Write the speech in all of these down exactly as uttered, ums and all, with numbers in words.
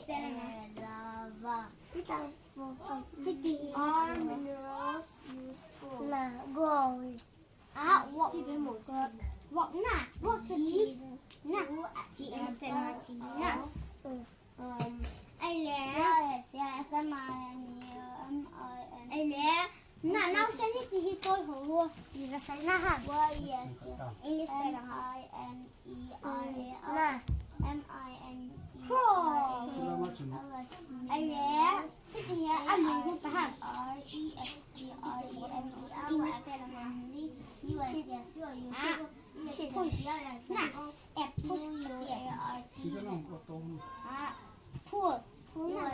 Lava. Are minerals useful? Na, go. Ah, what? What? Na, what? Na. G N. Na. Um, ai le. Yes, yes, M I N E, M I N E. Ai le. Na, nau sani ti hi koi ho. Ti ga sai na ha. Why, yes, yes. English te la ha. M I N E R A. Na. M I N E R A. Ai le. Ti ti ya, a lu gu pa ha. R E S T R E M E R. English te la ha. U S, yes, you are useful. Ah. Push. Na. F push. P U R T. Ah. Pull. Pull na.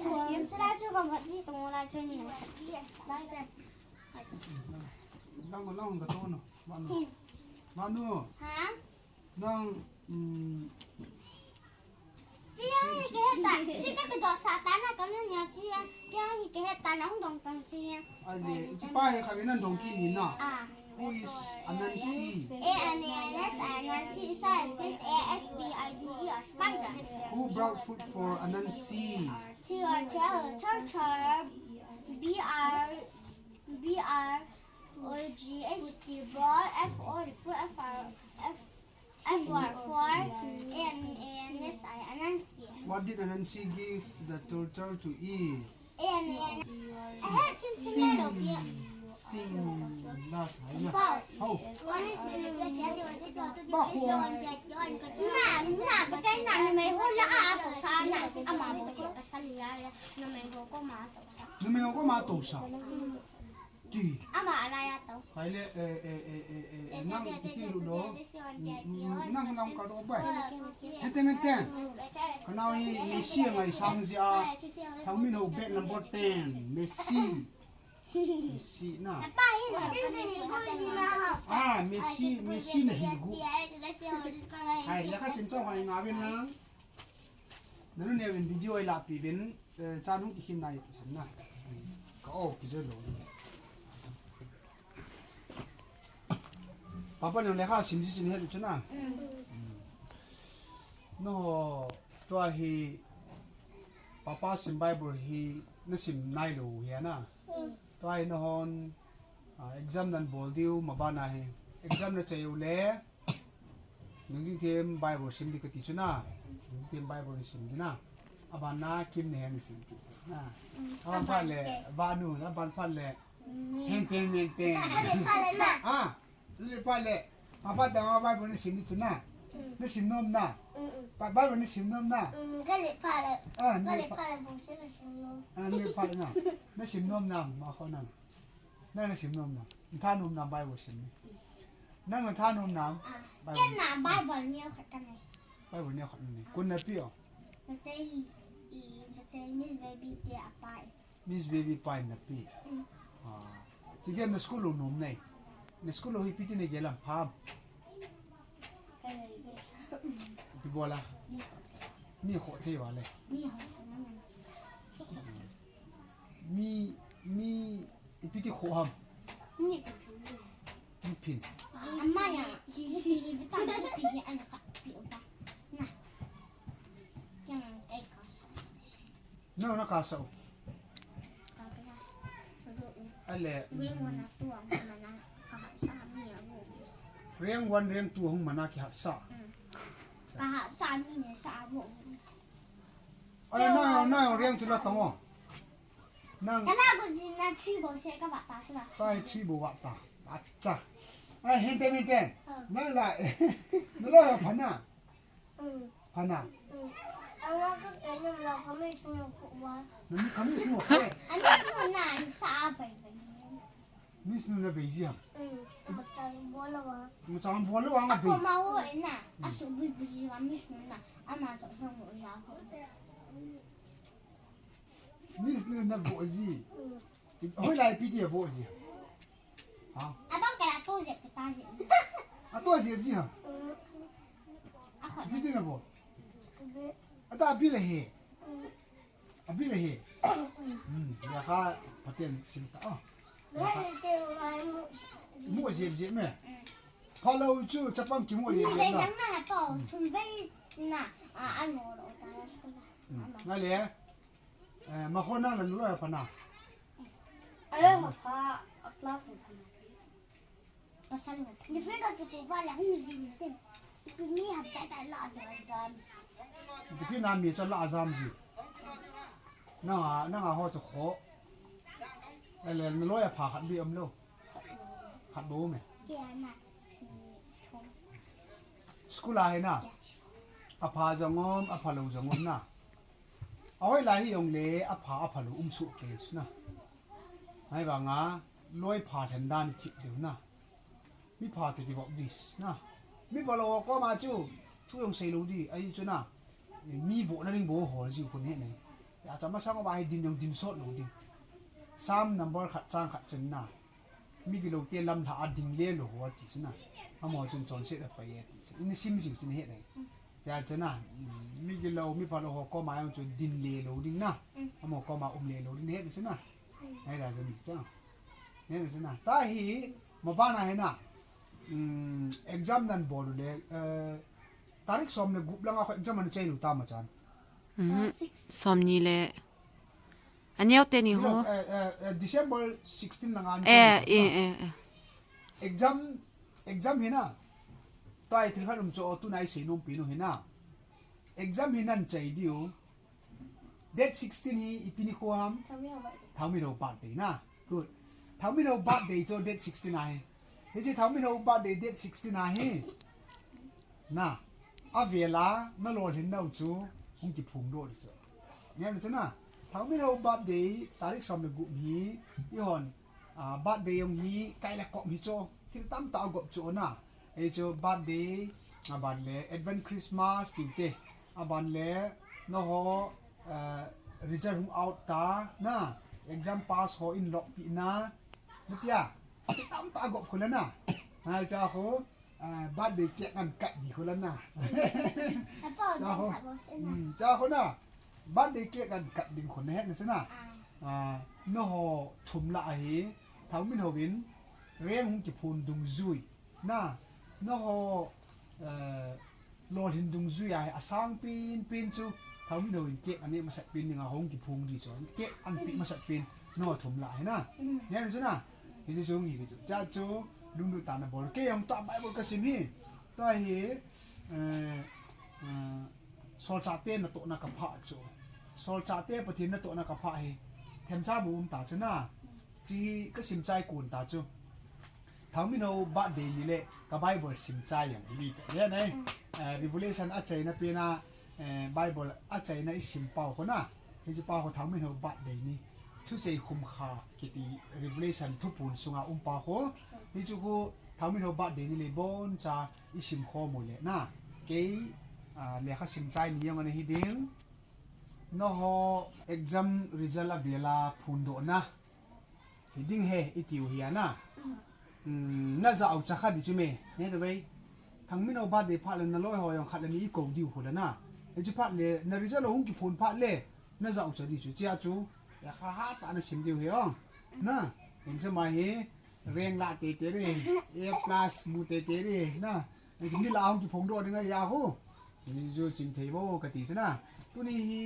Pull. Sila chu ka mat ji tong la chu ni. Nang, nang ka to no. Manu. Manu. Ha? Nang, mm, Chia hi ke heta, chia ke dong sa ta na ka na nia chia, kia hi ke heta na hung dong tang chia. Ani, ichi pa hi ka vin nan dong ki ni na. Ah. Who is Anansi? A N A N S I, Anansi is a, is A S P I D E R, spider. Who brought food for Anansi? T R, turtle, B R, B R O G H T, brought, F O, for, F R, F, F R, for, A N A N S I, Anansi. What did Anansi give the turtle to eat? A N A N, I had him to yellow here. Sing. Last, hai na. Hao. Ba ho. Na, na, ba kai na, na mai ho la a, a, sa na. Ama bo se ka sa li ya ya. Na mai ho ko ma to sa. Na mai ho ko ma to sa. Ti. Ama ala ya to. Hai le, eh, eh, nang ti ti lu do. Mm, mm, nang, nang ka do bai. Hete mete. Ka nau hi Messi ngai sang jia. Thang min ho bet number ten. Messi. Messi na. Ah, Messi, Messi na hi gu. Hai, la ka sim chong hai nga vin na. Nanu ne vin video ai la pi vin. Eh, cha nung ki khin nai pi sim na. Ka o ki je lo. Papa nang lekha sim ji chin he chu na. Mm. No, tua hi Papa sim Bible hi na sim nai lo hi na. Mm. Tua hi na hon, ah, exam nan bol diu ma ba na hi. Exam na cheu le. Nung jing them Bible sim di ka ti chu na. Nung jing them Bible ni sim di na. Aban na kim ne hen sim di na. Aban phat le, va nu, aban phat le. Hen ten, men ten. Ah, le phat le. Papa ta ma Bible ni sim di chu na. Na sim nom na. Pa Bible ni sim nom na. Ka le phat le. Ah, ka le phat le, bu se na sim nom. Ah, le phat na. Na sim nom na, ma kho na. Nang na sim nom nam? Na tha nom nam Bible sim ni? Nang na tha nom nam? Ah, Bible. Ken na Bible neo khat ka nei. Bible neo khat nei. Koi na pe o? Na te i, i, na te Miss Baby te a pai. Miss Baby pai na pe. Mm. Ah. Ti ke na school lou nom nei. Na school lou hi pi ti nei ke lam pham. Ka nei be. Pi bola. Mi kho thei va le. Mi ho sa na. Mi, mi, ipi ti kho ham? Mi phin. Mi phin. Ama ya, hi, hi, hi, ta, hi, hi, an kha, pi, upa. Na. Yang, ai, ka sa. Na, na ka sa. Ka, ka sa. Ale. Rank one, rank two hung mana, ka sa mi a bo. Rank one, rank two hung mana ki ha sa. Mm. Ka ha sa mi ne sa bo. Ale, na, na, rank two la tang o. Nang. Ka la go jin na three bol se ka va ta chu la. Sai three bol va ta. Acha. Ai, hen ten, hen ten. Ah. Nang la. Nang la pha na. Mm. Pha na. Mm. Awa ka ke na la ka me su no ko wa. Nang ka me su no ko. Ani su na ni sa bai bai. Miss nu na vei ji ham? Mm. Ama chang bol lo wa. Ama chang bol lo wa nga vei. Ako ma wo na. Mm. Asu bui bui ji wa Miss nu na. Ama so hong mo ja ko. Miss nu na vo ji. Mm. Hoi lai pi ti vo ji. Ha? Abang ka la to je, ka ta je. A to je ji ha? Mm. A kho. Pi ti na vo. Bi. A ta bi le he. Mm. A bi le he. Mm. Ya kha paten sim ta. Ah. Bi le he te wa mu. Mu je je me. Mm. Pha lo chu chapang ki mu je je na. Ni le jang na pa. Mm. Thum vei na. A, a no lo ta ya school. Ngai le. Eh, ma khona la lo ya pana. Alo, papa, a class mo thana. Pasal mo. Ni fe ka tu ko ba la hu ji ni tin. Ipi mi ha ta ta la ja jam. Ipi na mi cha la jam ji. Na, na ho cha kho. Ele lo ya pha khat bi um lo. Khat bo me. School a hi na. A pha jong um, a pha lo jong um na. A hoi lai hi jong le, a pha, a pha lo um su ke na. Hai ba nga, loi pha then dan thip deu na. Mi pha te ki vop dis na. Mi pha lo ko ma chu, thu jong sei lo di, ai chu na. Mi vo na ding bo hol ji kun he ne. Ya cha ma sang ba hi din jong din sot lo di. Sam number khat chang khat chen na. Mi gilo te lam lha a ding le lo ho ti china. Amo chun chonset a pai e ti china. Ini sim jing china he nai. Cha china, mi gilo, mi pha lo ho ko ma jong chu din le lo ding na. Amo ko ma um le lo ding he china. Hai da chun cha. He china. Ta hi, ma ba na he na. Exam nan bol le, eh, tarik som le gup langa kho exam an chai lu ta ma chan. Som ni le. Aneo te ni ho. December sixteen langa an chai lu ta. Eh, eh, eh. Exam, exam hi na. Tua i thil khat um chu tu nai sei nom pi nu hi na. Exam hi nan chai diu. Date sixteen hi ipi ni kho ham? Thangmin ho birthday na. Good. Thangmin ho birthday chu date sixteen ahi. Hiche Thangmin ho birthday date sixteen ahi. Na. A vela na lolhin nau chu hung kiphong do di chu. Ngen chu na. Thangmin ho birthday tarik som le gup hi i hon. Ah, birthday jong hi kai le kom hi chu. Thil tam ta gop chu na. Ei chu birthday, a ban le Advent Christmas tiu te. A ban le, no ho, eh, result hung out ta, na, exam pass ho in lok pi na, na tia, tam ta gop khula na. Hai cha ho, eh, birthday cake an kat di khula na. Cha ho, hmm, cha ho na, birthday cake an kat ding khula he na cha na. Ah, no ho thum la ahi, Thangmin ho vin, reng hung kiphun dungjui. Na, no ho, eh, lolhin dungjui a, a sang pin, pin chu, Thangmin ho in cake an ne masat pin, ninga hung kiphung di chu, cake an pi masat pin, no thum la hi na. Ngen chu na, hi chu ngi chu. Cha chu, lunglut tah na bol. Kei jong tua Bible ka sim hi. Tua hi, eh, eh, solchah te natohna ka pha chu. Solchah te Pathen natohna ka pha hi. Themcha bu um ta chu na. Chi hi ka sim chai kun ta chu. Thangmin ho birthday ni le ka Bible sim chai jeng hi cha. Ya nai. Eh, Revelation a chaina pena, eh, Bible a chaina i sim pau kho na. Hiche pa kho Thangmin ho birthday ni. Thuchei khum kha kiti Revelation thupun sunga um pa kho. Hichu kho Thangmin ho birthday ni le boncha i sim kho mo le na. Kei, ah, lekha sim chai ni jong ana hi ding. No ho exam result a vela phun do na. Hi ding he, i tiu hi a na. Um, na ja u cha kha di chu me, ne da vei. Thangmin ho birthday phat le na loi ho jong khat le ni i ko diu khu le na. Hichu phat le, na result hung kiphun phat le, na ja u cha di chu, chia chu. Ya kha ha ta na sim diu hi ong. Na, exam a hi, reng la te te re, A plus mu te te re, na. Hichu mi la hung kiphong do ding a ya khu. Ni ju ching thei bo ka ti chu na. Tuni hi,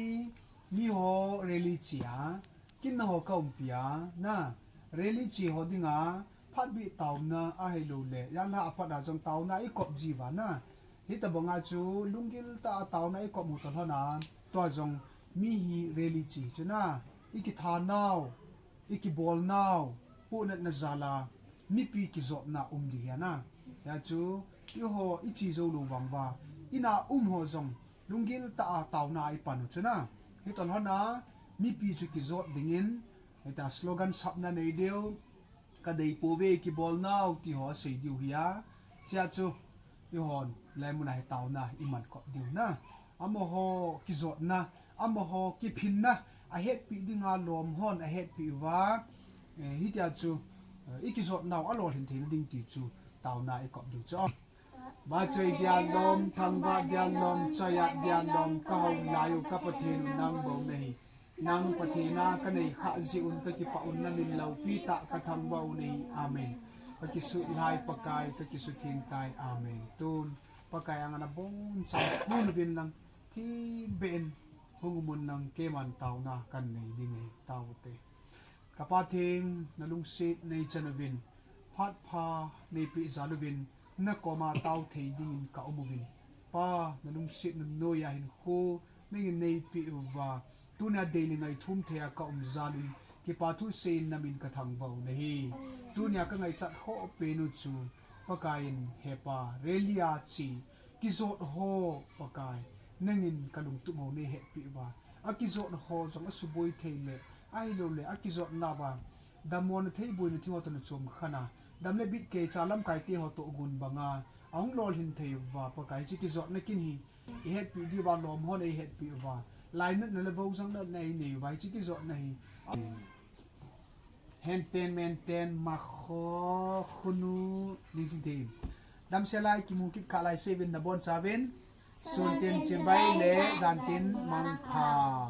mi ho rally chia. Kin na ho ka umpi a, na, rally chi ho dinga, phat bi tauna a hei lo le, yan la a phat a jong tauna i kop ji va na. Hi ta banga chu, lunggil ta a tauna i kop mu ta lhona, tua jong mi hi rally chi chu na, i kitha nau, i kibol nau, pu nat na jala, mipi kijot na um di hi a na. Ya chu, i ho i chi jo lo vang va, i na um ho jong, lunggil ta a tauna i pan u chu na. Hi ta lhona, mipi chu kijot dingin, Hita slogan sapna nei diu, ka dei pouve kibol nau ti ho sei diu hi a. Chia chu, i hon, lai muna hi tauna, i man kop diu na. Amaho kijotna, amaho kiphinna, a hetpi dinga lom hon, a hetpi uva. Eh, hitia chu, eh, i kijot nau, a lolhin theina ding ti chu, tauna i kop diu chu. Vachoi dian lom, thangvah dian lom, choiat dian lom, ka hou lai u ka Pathen u nang bou na hi. Nang Pathen a ka nei khah jeh un ka kipah un na min loupi tah ka thangvah u na hi. Amen. Ka kisut lai Pakai, ka kisut theng tai. Amen. Tun Pakai ang ana bon chang mun vin lang thi ben. Lungmon lang keiman taona kanei ding ahi, taote. Ka Pathen, nalungset neichan uvin, phat pha neipeh jal uvin, nakoma tao thei dingin kaum uvin. Pa, nalungset nunnoiya hinkho nangin neipeh uva, tunia dei le ngai thum theiya kaum jal un, kipa thusei in namin kathangvah u ahi. Tunia kangaichat khoh pen u chu, Pakai in hepa, rally a che, kijot ho Pakai, nangin kalungtup ho neihetpeh uva, akijot ho jong asuboi thei le, ahilouleh akijotna uva, dammona thei boina thei ho toh nachom khana, dam le bit keicha lamkaite ho toh gon banga, ahung lolhin thei uva, Pakai hiche kijotna kin hi, ihetpeh diuva lom ho neihetpeh uva, lainatna le voujang natna einei uva, hiche kijotna hi, henten menten, makho khunu, ningsing thei. Damsel a kimu kit kah laisevin nabonchauvin, sun tin chibai le jan tin mangpha.